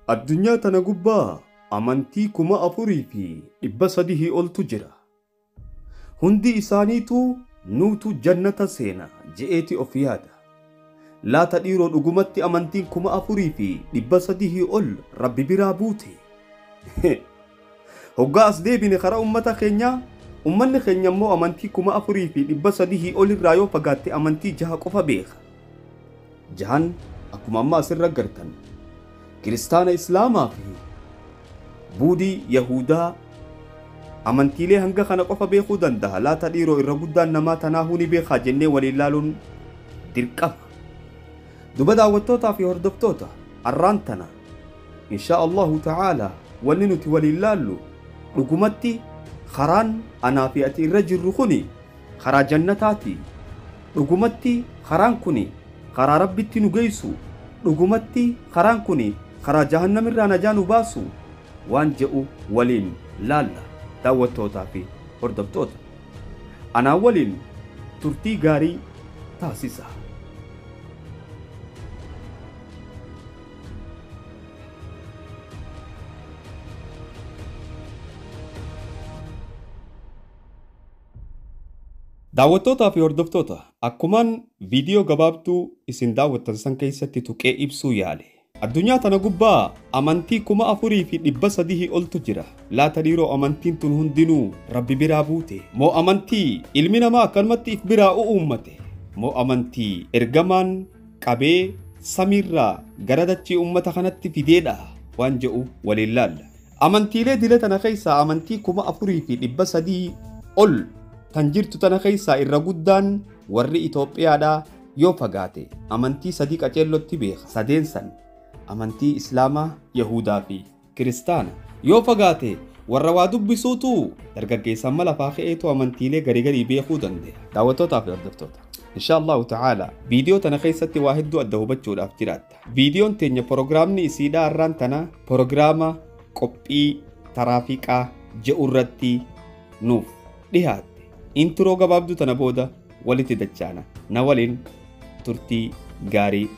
Addunyaa tana gubbaa amantii 4300 oltu jira. Hundi isaaniitu nuutu jannata seena je'eeti of yaada. Laata dhiiroo dhugumatti amantiin 4300 ol rabbi biraa buute. Hoggaa as deebine karaa ummata keenyaa, ummanni keenya immoo amantii 4300 ol irraa yoo fagaatte amantii 6 qofa beeka. Jahan akkuma amma asirra gartan Kiristaana Islaamaa fi Buudii Yahudaa amantiilee hanga kana qofa beekuu danda'a. Laata dhiiroo irra guddaan namaa tanaahuu ni beekaa jennee waliin laaluun dirqama. Duba daawwattootaa fi hordoftoota arraan tana insha Allahu ta'ala wanni nuti waliin laallu dhugumatti karaan anaa fi ati irra jirru kuni karaa jannataati. Dhugumatti karaan kuni karaa rabbitti nu geessu. Dhugumatti karaan kuni karaa jahannamirraa najaa nu baasu waan je'u waliin laalla daawwattootaa fi hordoftoota. Anaa waliin turtii gaarii taasisa. Daawwattootaa fi hordoftoota akkumaan viidiyoo gabaabduu isin daawwattan san keessatti tuqee ibsuu yaale. Addunyaa tana gubbaa amantii 4300 oltu jira. Laata dhiiroo amantiin tun hundinuu rabbi biraa buute. Moo amantii ilmi namaa akkanumatti if biraa uummate. Moo amantii ergamaan qabee samiirraa gara dachii uummata kanatti fideedha waan je'u waliin laalla. Amantiilee dila tana keessaa amantii 4300 ol tan jirtu tana keessaa irra guddaan warri Itoophiyaadhaa yoo fagaate amantii 3 qaceellotti beeka. Sadeen san amantii Islaamaa, Yahudaa fi Kiristaana. Yoo fagaate warra waa dubbisuutu dargaggeessan mala lafaa ka'eetu amantiilee garii garii beekuu danda'a. Daawwattootaa fi hordoftoota. Insha Allahu ta'ala viidiyoo tana keessatti waa hedduu adda hubachuudhaaf jiraatta. Viidiyoon teenya proogiraamni isiidhaa arraan tana proogiraama qophii taraafiqaa je'u irratti nuuf dhihaatte. Intiroo gabaabduu tana booda walitti dachaana. Na waliin turtii gaarii.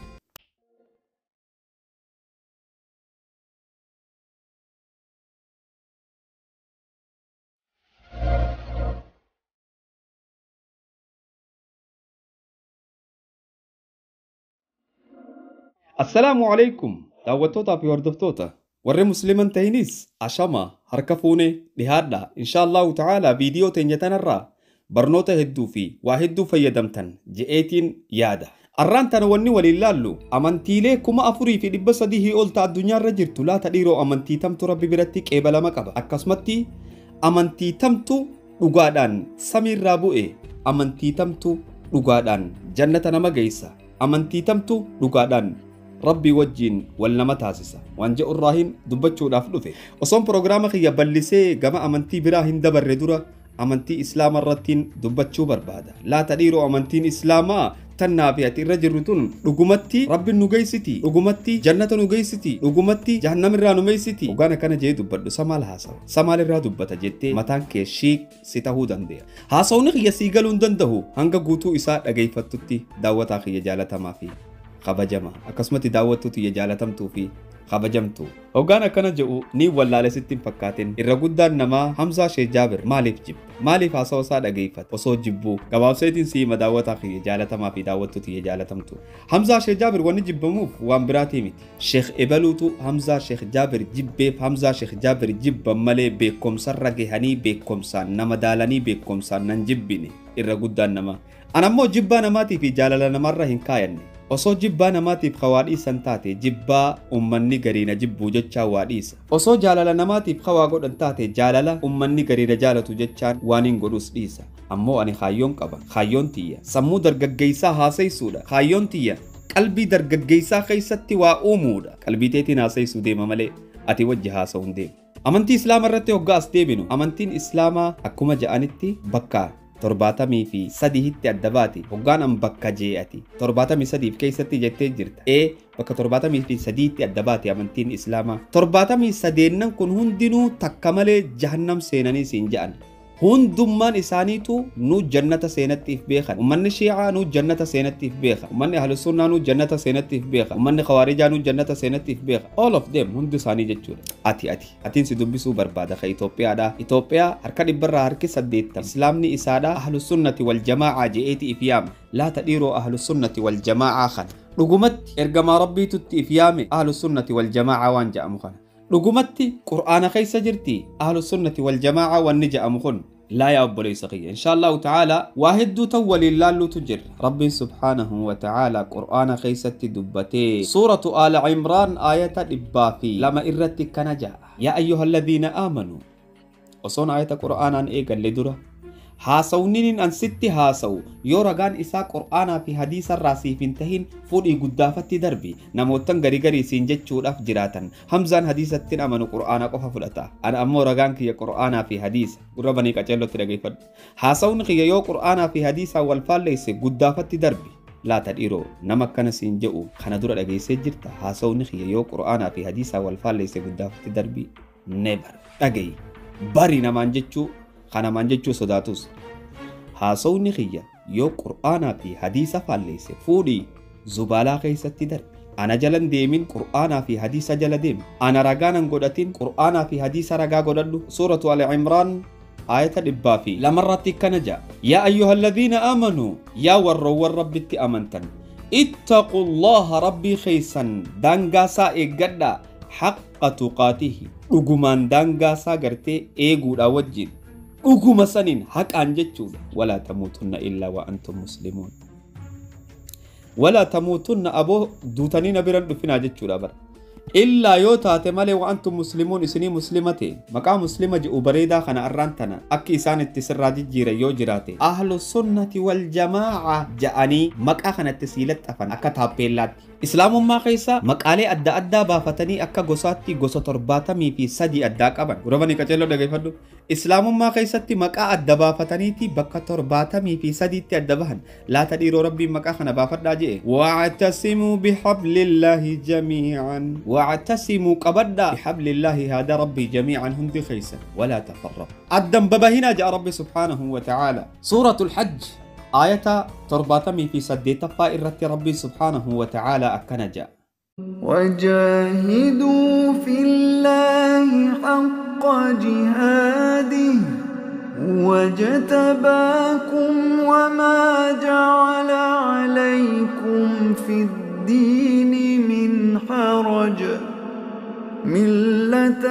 Assalaamu alaikum daawwattootaa fi hordoftoota. Warri musliiman tahinis ashama harka fuune dhihaadha. Insha Allahu ta'ala viidiyoo teenya tanarraa barnoota hedduu fi waa hedduu fayyadamtan je'eetiin yaada. Arraan tana wanni waliin laallu amantiilee 4300 ol ta'a addunyaarra jirtu. Laata dhiiroo amantii tamtu rabbi biratti qeebalama qaba. Akkasumatti amantii tamtu dhugaadhaan samiirraa bu'e. Amantii tamtu dhugaadhaan jannata nama geessa. Amantii tamtu dhugaadhaan rabbi wajjin wal nama taasisa. Waan je'u irraa dubbachuudhaaf dhufe. Osoon proogiraama kiyya bal'isee gama amantii biraa hin dabarre dura amantii Islaamaa irrattiin dubbachuu barbaada. Laata dhiiroo amantiin Islaamaa tannaa fi ati irra jirru tun dhugumatti rabbi nu geessiti, dhugumatti jannata nu geessiti, dhugumatti jahannamirraa nu meessiti. Hoggaan akkana jee dubbadhu samaal haasawa. Samaal irraa dubbata jettee mataan kee shiik si tahuu danda'a. Haasawni kiyya sii galuu hin danda'u hanga guutuu isaa dhageeffattutti daawwataa kiyya jaalatamaa fi kabajama. Akkasumatti daawwattuu kiyya jaalatamtuu fi kabajamtu. Hoggaan akkana je'u ni wallaale sitti hin fakkaatin. Irra guddaan namaa Hamzaa Sheekh Jaabir maaliif jibba? Maaliif haasawa isaa dhageeffata? Osoo jibbuu gabaabseetiin siima daawwataa kiyya jaalatamaa fi daawwattuu kiyya jaalatamtu. Hamzaa Sheekh Jaabir wanni jibbamuuf waan biraatii miti. Sheekh Ebaluutu Hamzaa Sheekh Jaabir jibbeef Hamzaa Sheekh Jaabir jibban malee beekumsarra gahanii beekumsaan nama daalanii beekumsaan nan jibbine irra guddaan namaa. Anammoo jibbaa namaatii fi jaalala namarra hin kaayanne. Osoo jibbaa namaatiif hawaa dhiisan taate jibbaa ummanni gariina jibbuu jechaa waa dhiisa. Osoo jaalala namaatiif hawaa godhan taate jaalala ummanni gariina jaalatu jechaan waan hin godhus dhiisa. Ammoo ani kaayyoon qaba. Kaayyoon tiyya sammuu dargaggeessaa haasaysuudha. Kaayyoon tiyya qalbii dargaggeessaa keessatti waa uumuudha. Qalbii teetiin haasaysuu deema malee ati wajji haasa'uu hin deemu. Amantii Islaamaa irratti hoggaa as deebinu amantiin Islaamaa akkuma ja'anitti bakka 73 adda baati. Hoggaan an bakka je'ati 73 keessatti jettee jirta. Bakka 73 adda baati amantiin Islaamaa. 73 kun hundinuu takka malee jahannam seenanii siin ja'an. Hundummaan isaaniitu nu jannata seenattiif beekan. Ummanni Shiicaa nu jannata seenattiif beekan. Ummanni Ahlusunnaa nu jannata seenattiif beekan. Ummanni Khawaarijaa nu jannata seenattiif beekan. All of them hundi isaanii jechuudha. Ati atiin si dubbisuu barbaada ka Itoophiyaadha. Itoophiyaa harka 80% Islaamni isaadha Ahlusunnati wal Jamaa'aa je'eeti if yaama. Laata dhiiroo Ahlusunnati wal Jamaa'aa kana. Dhugumatti ergamaa Rabbiitutti if yaame Ahlusunnati wal Jamaa'aa waan jedhamu kana. Dhugumatti Qur'aana keessa jirti Ahlusunnati wal Jamaa'aa wanni jedhamu kun. لا يا أبو سقية إن شاء الله تعالى واحد تولي اللالو تجر ربي سبحانه وتعالى قرآن خيست دبتي سورة آل عمران آية الإبافي لما إرتك كنجا يا أيها الذين آمنوا وصون آية قرآن أن إيقا لدرة haasawniin an sitti haasawu yoo ragaan isaa qur'aanaa fi hadiisa irraa siif hin tahin fuudhii guddaafatti darbi namoottan garii garii siin jechuudhaaf jiraatan Hamzaan hadiisatti amanu qur'aana qofa fudhata ana ammoo ragaan kiyya qur'aanaa fi hadiisa gurra banii qaceellotti dhageeffadhu haasawni kiyya yoo qur'aanaa fi hadiisaa wal faalleesse guddaafatti darbi laata dhiiroo nama akkana siin jedhu kana dura dhageessee jirta haasawni kiyya yoo qur'aanaa fi hadiisaa wal faalleesse guddaafatti darbi never dhagayi bari namaan jechuu kana maan jechuu sodaatus haasawni kiyya yoo qur'aanaa fi hadiisa faalleesse fuudhii zubaalaa keessatti darbi ana jalan deemin qur'aanaa fi hadiisa jala deemi ana ragaanan godhatin qur'aanaa fi hadiisa ragaa godhadhu suuratu al imraan aayata 202 kana ja'a yaa ayyuha alladhiina aamanuu yaa warroowwan rabbitti amantan ittaqullaha rabbii keessan daangaasaa eeggadhaa haqqa tuqaatihi dhugumaan daangaasaa gartee eeguudha wajjin dhuguma saniin haqaan jechuudha walaa tamuutunna illaa wa antum muslimuun walaa tamuutunna aboo duutanii na biran dhufinaa jechuudha bara illaa yoo taate malee wa antum muslimuun isinii muslima ta'e maqaa muslima jedhu bareedaa kana arraan tana akki isaan itti sirraa jijjiiran yoo jiraate ahlu sunnati wal jamaa'a ja'anii maqaa kanatti sii laxxafan akka taappeellaatti islaamummaa keessa maqaalee adda addaa baafatanii akka gosaatti gosa 73 addaa qaban gurabanii qaceelloo dhageeffadhu islaamummaa keessatti maqaa adda baafataniiti bakka 73tti adda bahan laata dhiiroo rabbiin maqaa kana baafadhaa je'e wa'tasimuu bihablillaahi jamii'an واعتصموا قبدا بحبل الله هذا ربي جميعا هم خيسا ولا تفرقوا الدم ببهنا جاء ربي سبحانه وتعالى سورة الحج آية ترباتمي في سدي تفائرة ربي سبحانه وتعالى أكنجا وجاهدوا في الله حق جهاده واجتباكم وما جعل عليكم في الدين من حرج ملة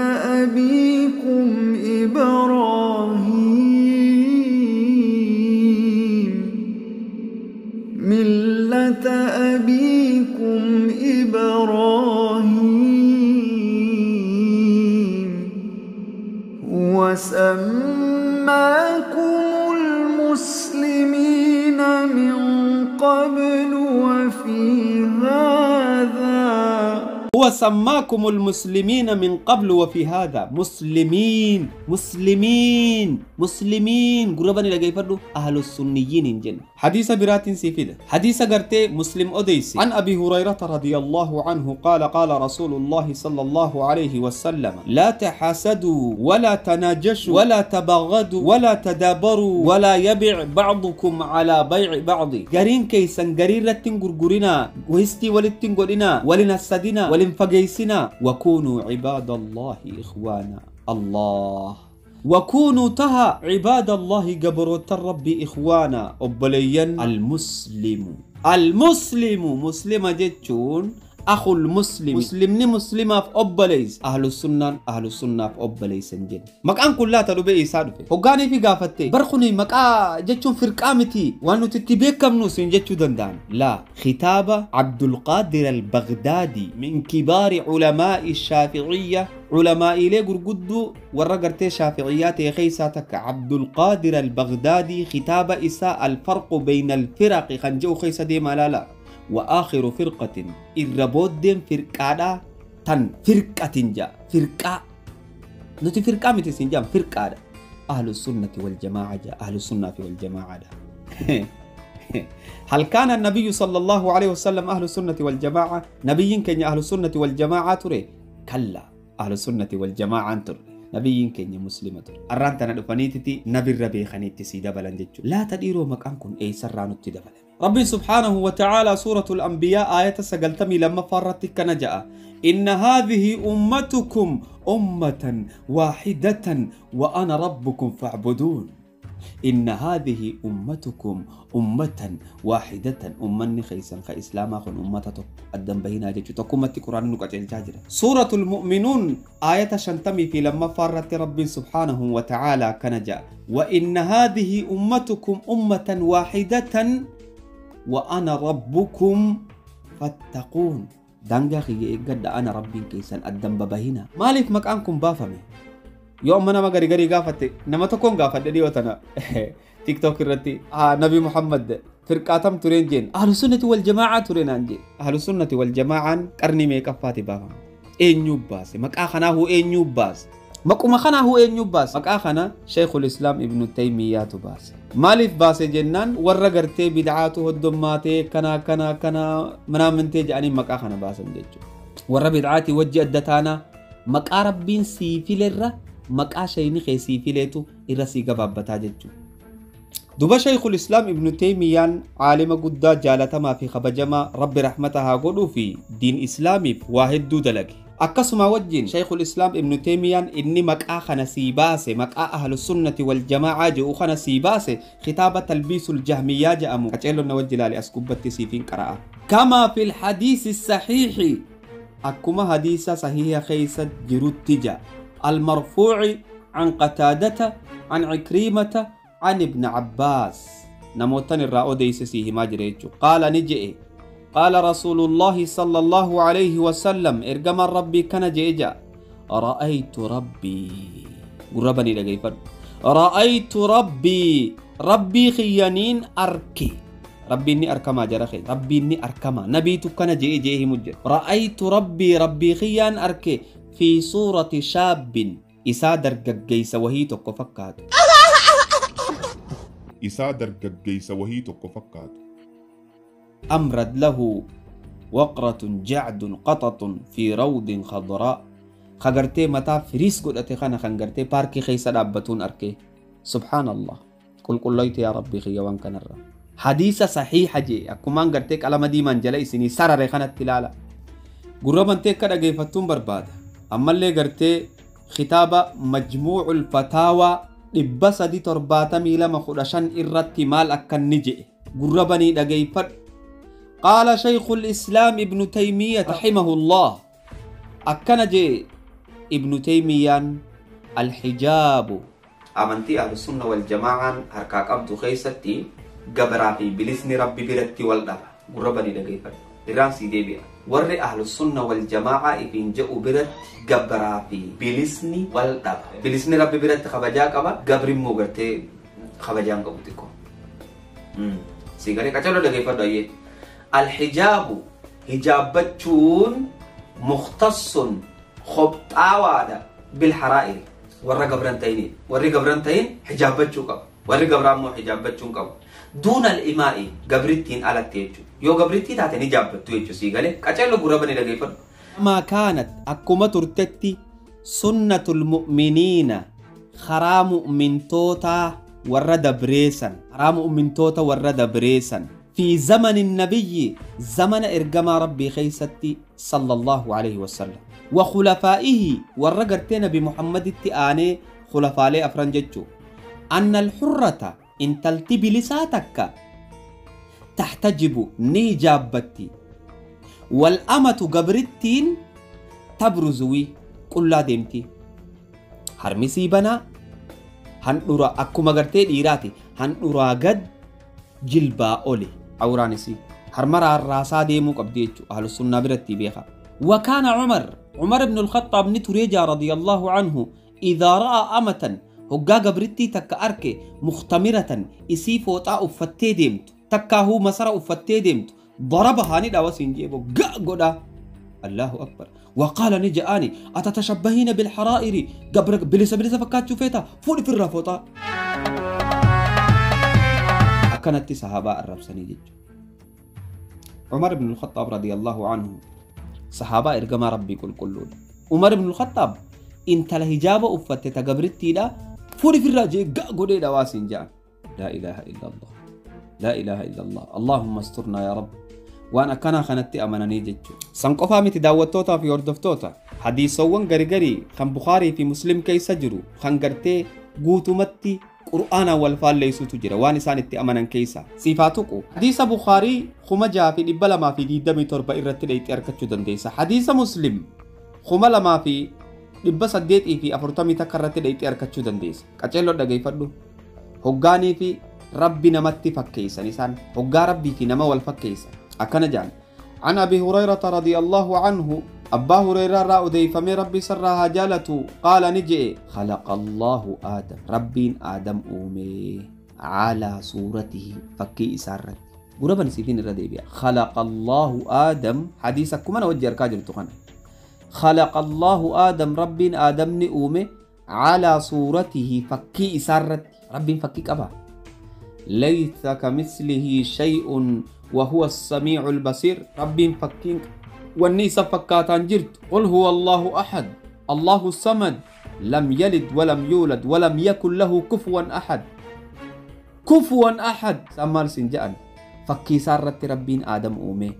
أبيكم إبراهيم ملة أبيكم إبراهيم وسماكم المسلمين من قبل وفي هذا هو سماكم المسلمين من قبل وفي هذا مسلمين مسلمين مسلمين قرباني لقي فردو أهل السنيين جن حديث برات سيفيدة حديث قرتي مسلم أديسي عن أبي هريرة رضي الله عنه قال قال رسول الله صلى الله عليه وسلم لا تحاسدوا ولا تناجشوا ولا تباغضوا ولا تدابروا ولا يبيع بعضكم على بيع بعض قرين كيسن قرين رتن قرقرنا وهستي ولتن قرنا ولنسدنا ولنفقيسنا وكونوا عباد الله إخوانا الله وكونوا تها عباد الله قبروت الرب إخوانا أبليا المسلم المسلم مسلمة جتشون أخو المسلم مسلمني مسلمة في أبليس أهل السنة أهل السنة في أبليس جن مكان كلها تلوبي إيسادو في هقاني في قافتي برخوني مكا جتشون فرقامتي وانو تتبيكم نوسين جتشو دندان لا خطابة عبد القادر البغدادي من كبار علماء الشافعية علماء إلي قرقدو ورقرتي شافعيات خيساتك عبد القادر البغدادي خطابة إساء الفرق بين الفرق خنجو خيسة دي ما لا لا وآخر فرقة الربودين فرقادا تن فرقة جا فرقة نتي فرقة متسين جام فرقة أهل السنة والجماعة جا أهل السنة والجماعة دا. هل كان النبي صلى الله عليه وسلم أهل السنة والجماعة؟ نبي كان أهل السنة والجماعة تري؟ كلا أهل السنة والجماعة تري. Nabiyyiin keenya muslima ture. Arraan tana dhufaniititi nabirra beekaniitti sii dabalan jechuudha. Laata dhiiroo maqaan kun eessarraa nutti dabalame? Rabbiin subhaanahu wa ta'aalaa suuratul anbiyaa aayata 92 irratti akkana ja'a. Inna haadhihi ummatukum ummatan waahidatan wa ana rabbukum fa'buduun. Inna haadhihi ummatukum ummatan waahidatan. Ummanni keessan ka islaamaa kun ummata tokko addan bahinaa jechuu tokkummatti quraanni nu qajeelchaa jira. Suuratul mu'minuun aayata 52 irratti rabbiin subhaanahu wa ta'aalaa akkana ja'a. Wa inna haadhihi ummatukum ummatan waahidatan wa ana rabbukum fattaquun. Daangaa kiyya eeggadha, ana rabbiin keessan addan babahina. Maaliif maqaan kun baafame? Yoo amma nama gari garii gaafatte, nama tokkoon gaafadhe dhiyoo tana TikTok irratti, Nabi Muhammad firqaatam tureen jeen, ahlu sunnati wal jamaa'aa ture naan jeen. Ahlu sunnati wal jamaa'aan qarnii meeqaffaati baafame? Eenyuu baase? Maqaa kanaahuu eenyuu baase? Maquma kanaahuu eenyuu baase? Maqaa kana Sheekhul Islaam Ibnu Taymiyaatu baase. Maaliif baase jennaan warra gartee bid'aatu hoddommaatee kana kana kana manaamintee jedhanii maqaa kana baasan jechuudha. Warra bid'aatii wajji adda taanaa maqaa rabbiin sii filerra maqaa shayni kee sii fileetu irra sii gabaabbataa jechuudha. Duba Sheekhul Islaam Ibnu Taymiyaan caalima guddaa jaalatamaa fi kabajamaa rabbi rahmata haa godhuu fi diin islaamiif waa hedduu dalage. Akkasuma wajjin Sheekhul Islaam Ibnu Taymiyaan inni maqaa kana sii baase, maqaa ahlu sunnati wal jamaa'aa jedhu kana sii baase, kitaaba talbiisul jahmiyyaa jedhamu qaceellonna wajji ilaali as gubbatti siifiin qara'a. Kamaa fil hadiisi sahiihi, akkuma hadiisa sahiiha keessa jirutti ja'a. المرفوع عن قتادة عن عكريمة عن ابن عباس نموتن الرأو ديس سيه ما جريتشو. قال نجئ قال رسول الله صلى الله عليه وسلم إرقم ربي كان جئجا رأيت ربي قربني لقيفر رأيت ربي ربي خيانين أركي ربي إني أركما جرخي ربي إني أركما نبيت كان جئ مجد رأيت ربي ربي خيان أركي في صورة شاب إسا درقجيس وهي تقفكات إسا درقجيس وهي تقفكات أمرد له وقرة جعد قطط في روض خضراء خجرتي متى فريس قد أتخانا خنجرتي باركي خيسا دابتون أركي. سبحان الله قل قليت يا ربي خيوان كنرة حديثة صحيحة جي أكمان قرتيك على مديمان جليسني سرر خانة تلالة قربان تيك كده برباد. أما اللي قرتي خطابة مجموع الفتاوى 372 إرتي مال أكن نجئ قربني دقيفر. قال شيخ الإسلام ابن تيمية رحمه الله أكنجي ابن تيمية الحجاب أمنتي أهل السنة والجماعة هركاك أبدو خيستي قبرا في بلسن ربي برتي والدفع قربني دقيفر إرانسي ديبيا ور أهل السنة والجماعة إفين جاءوا برت قبرا في بلسني والدفع بلسني ربي برت خبجاك أبا قبري موغرتي خبجان قبتكم سيغاري كتلو دقيفر دايه. الحجاب حجابتون مختص خبطاوادا بالحرائر ورا قبرنتين ورا قبرنتين حجابتشو قب ورا قبران مو حجابتشون قب دون الإماء قبرتين على التيجو يو قبرتي تاتني جابتو يجو سيغالي كاتلو غربني دغيفر. ما كانت أكما ترتتي سنة المؤمنين خرا مؤمن توتا ورا دبريسا خرا مؤمن توتا ورا دبريسا في زمن النبي زمن إرجما ربي خيستي صلى الله عليه وسلم وخلفائه ورقرتين بمحمد التآني خلفاء لي أفرنجتشو أن الحرة إن تلتبي لساتك تحتجب نيجابتي والأمة قبرتين تبرزوي كل ديمتي هرمسي بنا هنورا أكو مغرتين إيراتي هنورا قد جلبا أولي عورانسي هرمرا الراسا ديمو قبديتشو أهل السنة برتي بيخا. وكان عمر بن الخطاب نتريجا رضي الله عنه إذا رأى أمة هقا قبرتي تك أركي مختمرة إسي فوتا أفتي ديمت تكاهو مسر أفتي ديمت ضربها ندا وسنجيبو قا الله أكبر. وقال نجاني أتتشبهين بالحرائر قبر بلسا بلسا فكاتشو فيتا فولي في الرافوتا. كانت صحابة الربساني جيجو عمر بن الخطاب رضي الله عنه صحابة إرقما ربي كل كلون. عمر بن الخطاب Intala hijaaba uffatte ta gabrittiidha fuudhi firraa jee ga godhee dhawaa siin ja'an. Laa ilaaha illallah. Laa ilaaha illallah. Allahumma asturnaa yaa Rabbi. Waan akkanaa kanatti amananii jechuudha. San qofaa miti daawwattootaa fi hordoftoota hadiisawwan gargarii kan Bukhaarii fi Muslim keessa jiru kan gartee guutumatti qur'aanaan wal faalleessutu jira waan isaan itti amanan keessa. Siifaa tuqu. Hadiisa Bukhaarii 6227 irratti dheeyxee argachuu dandeessa. Hadiisa Muslim 2841 irratti dheeyxee argachuu dandeessa. Qaceelloo dhageeffadhu. Hoggaanii fi rabbi namatti fakkeessan isaan hoggaa rabbii fi nama wal fakkeessan. أكن جان عن أبي هريرة رضي الله عنه أبا هريرة رأى فمن ربي سرها جالته قال نجئ خلق الله آدم ربين آدم أومي على صورته فكي إسارت قربا نسيتين الرديبيا خلق الله آدم حديثكم أنا وجه أركاجل تقنا خلق الله آدم ربين آدم نؤمي على صورته فكي إسارت ربين فكيك أبا ليس كمثله شيء وهو السميع البصير ربين فكين والنيس فكاتان جرت قل هو الله أحد الله الصمد لم يلد ولم يولد ولم يكن له كفوا أحد كفوا أحد سمال سنجان فكي سارت ربين آدم أومي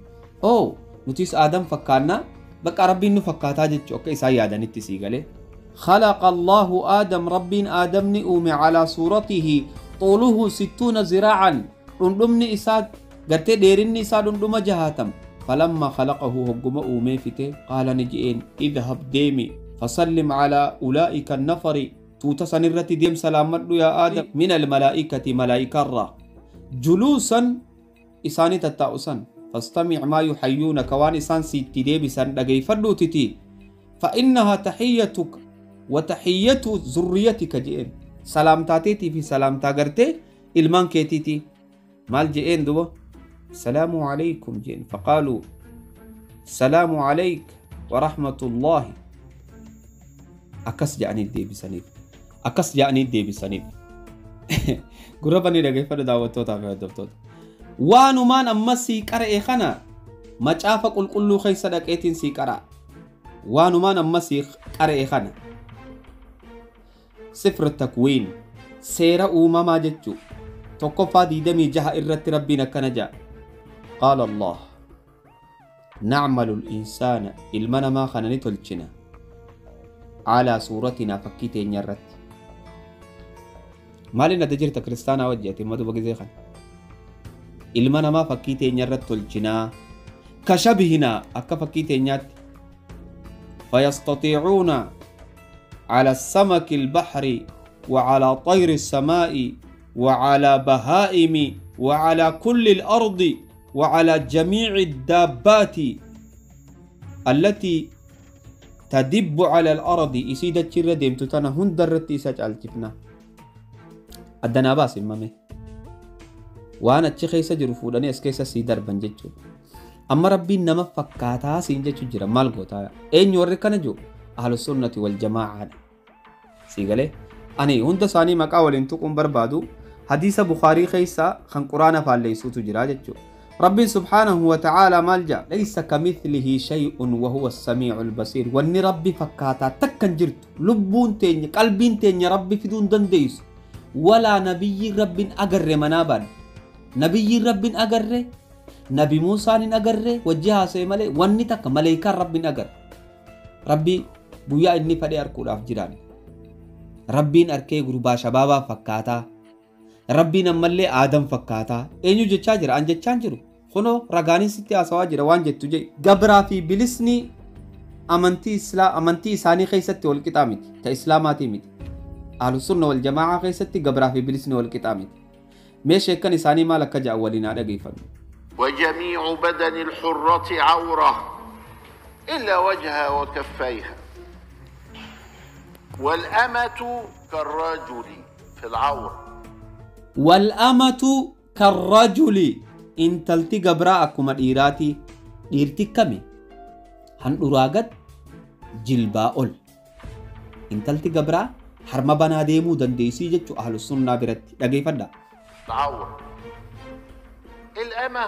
أو نتيس آدم فكانا بك ربين نفكاتا جتش أوكي سايادا نتسيقالي خلق الله آدم ربين آدم نؤمي على صورته طوله 60 ذراعا رندمني إساد قرتي ديرني إساد رندم جهاتم فلما خلقه هجم أومي فته قال نجئين اذهب ديمي فسلم على أولئك النفر توتسن الرتي ديم سلامت يا آدم من الملائكة ملائكة الرا جلوسا إساني تتاؤسا فاستمع ما يحيون كوان إسان سيتي ديبسا لقي فردو تتي فإنها تحيتك وتحية ذريتك جئين سلام تاتيتي في سلام تاغرتي إلمان كيتيتي مال جئين دو السلام عليكم جئين فقالوا السلام عليك ورحمة الله أكس جاني ديبسانيف أكس جاني ديبسانيف قربني لقي فرد دعوتوتا في الدفتوت وانو مان أما سيكرا إخنا ما تشافق الكل خيسا دكيتين سيكرا وانو مان أما سيكرا إخنا سفر التكوين سيرة أماما جتشو تقفى ديدمي جها إرت ربنا كنجا قال الله نعمل الإنسان إلمنا ما خنني تلچنا على صورتنا فكيتين يرت مالنا تجرت كريستانا وجهتي ما دوبك زي خن إلمنا ما فكيتين يرت تلچنا كشبهنا أكا فكيتين يرت فيستطيعون على السمك البحر وعلى طير السماء وعلى بهائم وعلى كل الأرض وعلى جميع الدابات التي تدب على الأرض إسيدة تشردم تتنا هندرت إساج الجفنة الدناباس إمامي وأنا تشخي سجر فوداني أسكيسا سيدر بنجتشو أما ربي نما فكاتا سينجتشو جرا مالغوتا أين يوريكنا جو أهل السنة والجماعة سيغالي أني هند ساني مكاول انتقم بربادو حديث بخاري خيسا خن قرآن فالليسوتو جرا جتشو ربي سبحانه وتعالى مالجا ليس كمثله شيء وهو السميع البصير واني ربي فكاتا تكن جرت لبون تيني قلبين تيني ربي في دون دنديس ولا نبي رب أقر منابا نبي رب أقر نبي موسى أقر وجهها سيمالي واني تك ملائكة رب أقر ربي بويا إني فدي أركو أفجران ربي أركي غروبا شبابا فكاتا ربي نملي آدم فكاتا إنيو جتشاجر أن جتشانجرو خنو رغاني ستي أسواجر وان جتو جي قبرا في بلسني أمنتي إسلام أمنتي إساني خيستي والكتامتي تا إسلاماتي متي أهل السنة والجماعة خيستي قبرا في بلسني والكتامتي ميشي كان إساني مالك جا أولين على قيفن وجميع بدن الحرة عورة إلا وجهها وكفيها والأمة كالرجل في العورة والأمة كالرجل إن تلتي قبراءكم الإيراتي إيرتي كمي هن أراغت جلباء إن تلتي قبراء حرم بنا ديمو دنديسي جتشو أهل السنة برتي لقي فدا العورة الأمة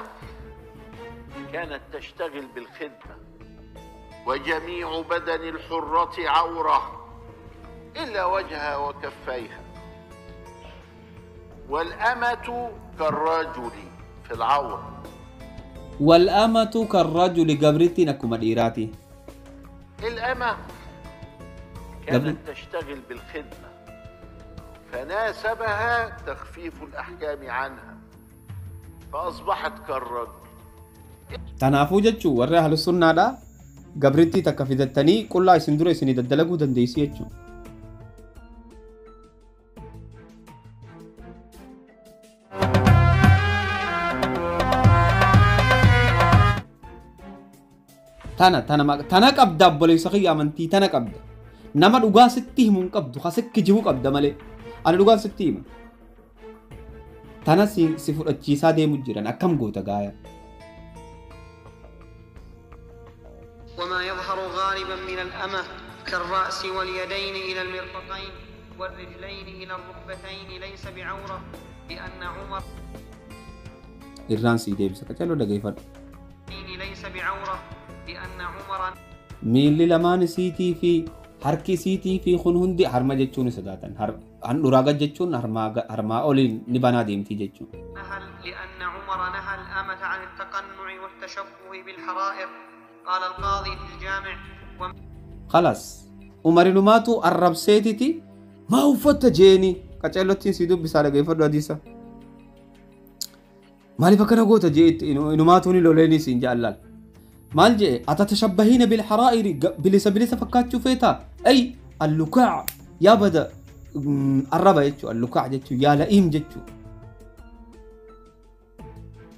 كانت تشتغل بالخدمة وجميع بدن الحرة عورة إلا وجهها وكفيها. والأمة كالرجل في العورة. والأمة كالرجل gabrittiin akkuma dhiiraati. الأمة كانت تشتغل بالخدمة، فناسبها تخفيف الأحكام عنها فأصبحت كالرجل. Tanaafuu jechuun warri ahlu sunnaadha gabrittii takka fidattanii qullaa isin dura isinii daddalaguu dandeessi jechuudha. Tana tana tana qabda obboleessa kiyya amantii tana qabda. Nama dhugaa sitti himuu hin qabdu, ka jibu qabda malee. Ani dhugaa sitti hima. Tana si fudhachiisaa deemu jiran akkam goota gaaya. وما يظهر غالبا من الأمة كالرأس واليدين إلى المرفقين والرجلين إلى الركبتين ليس بعورة، لأن عمر Irraan sii deebisa qacaroo dhageeffadhu. ليس بعورة لأن عمر Miilli lamaan isiitii fi harki isiitii fi kun hundi harma jechuun sodaatan. Handhuraa gad jechuun harmaa oliin ni banaa deemtii jechuun. نهى لأن عمر نهى الأمة عن التقنع والتشبه بالحرائر. قال القاضي في الجامع خلاص umarinumaatu arrabseetiti maa uffatta jeeni qacarlottiin sii dubbisaa dhageeffadhu hadiisa. Maaliif akkana goota jee inumaatu ni loleenii siin jaallan. Maal jee atatashabbahiina bilharaa'iri bilisa bilisa fakkaachuu feetaa ay allukaa yaa bada arraba jechuu allukaa jechuu yaa la'iim jechuu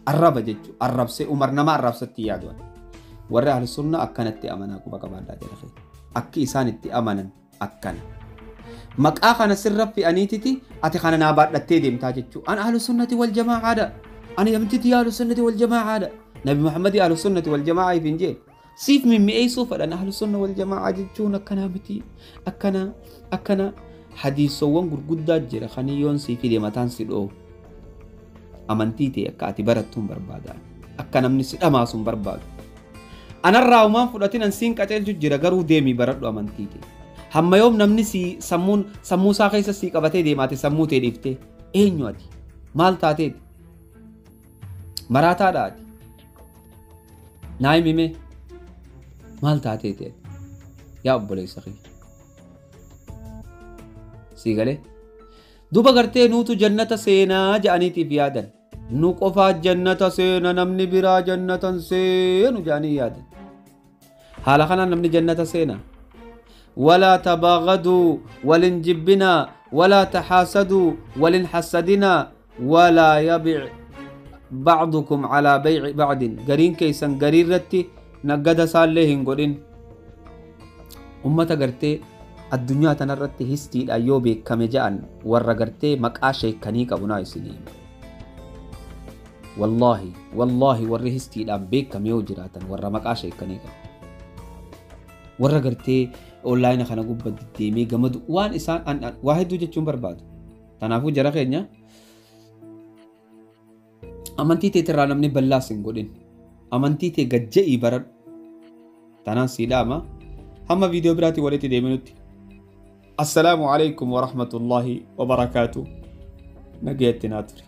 arraba jechuu arrabsee umar nama arrabsatti yaaduwan. Warri ahlu sunna akkanatti amanaa quba qabaadhaa jala kee akki isaan itti amanan akkana. Maqaa kana sirra fe'aniititi ati kana naa baadhattee deemtaa jechuu an ahlu sunnati wal jamaacaadha ani amtiti ahlu sunnati wal jamaacaadha Nabi Muhammad ahlu sunnati wal jamaaca ifin jee siif mimmi'eessuu fedhan ahlu sunna wal jamaaca jechuun akkanaa miti akkana akkana hadiisowwan gurguddaa jira kaniyyoon sii fide mataan si dhoohu amantii ta'e akka ati barattu hin barbaada akka namni si dhamaasu hin barbaadu. Anarraa uumaan fudhatin an siin qaceelchu jira garuu deemii baradhu amantii ta'e. Hamma yoom namni si sammuun sammuu isaa keessa si qabatee deemaate sammuu ta'e dhiiftee eenyu ati maal taateeti maraataadha ati naa himime maal taateeti ati yaa obboleessa kiyya sii galee duba gartee nuutu jannata seenaa ja'aniitiif yaadan nu qofaa jannata seena namni biraa jannatan seenu ja'anii yaadan haala kanaan namni jannata seenaa. ولا تباغضوا ولن جبنا ولا تحاسدوا ولن حسدنا ولا يبيع بعضكم على بيع بعض. قرين كيسن قرين رتي نقد سالهن قرين أمتا قرتي الدنيا تنرتي هستي الأيوبي كمجان ورا قرتي مكاشي كنيك أبو سنين. والله والله وري هستي الأبيك كم يوجراتا ورا مكاشي كنيك ورا قرتي online kana gubba deemee gamadu waan isaan waa hedduu jechuun barbaadu. Kanaafuu jara keenya amantii teetirraa namni ballaas hin godhin. Amantii tee gajja'ii baradhu. Tanaan sii dhaama. Hamma viidiyoo biraatiin walitti deeminutti. Assalaamu alaikum wa rahmatullahi wa barakaatu. Nagaatti naa ture.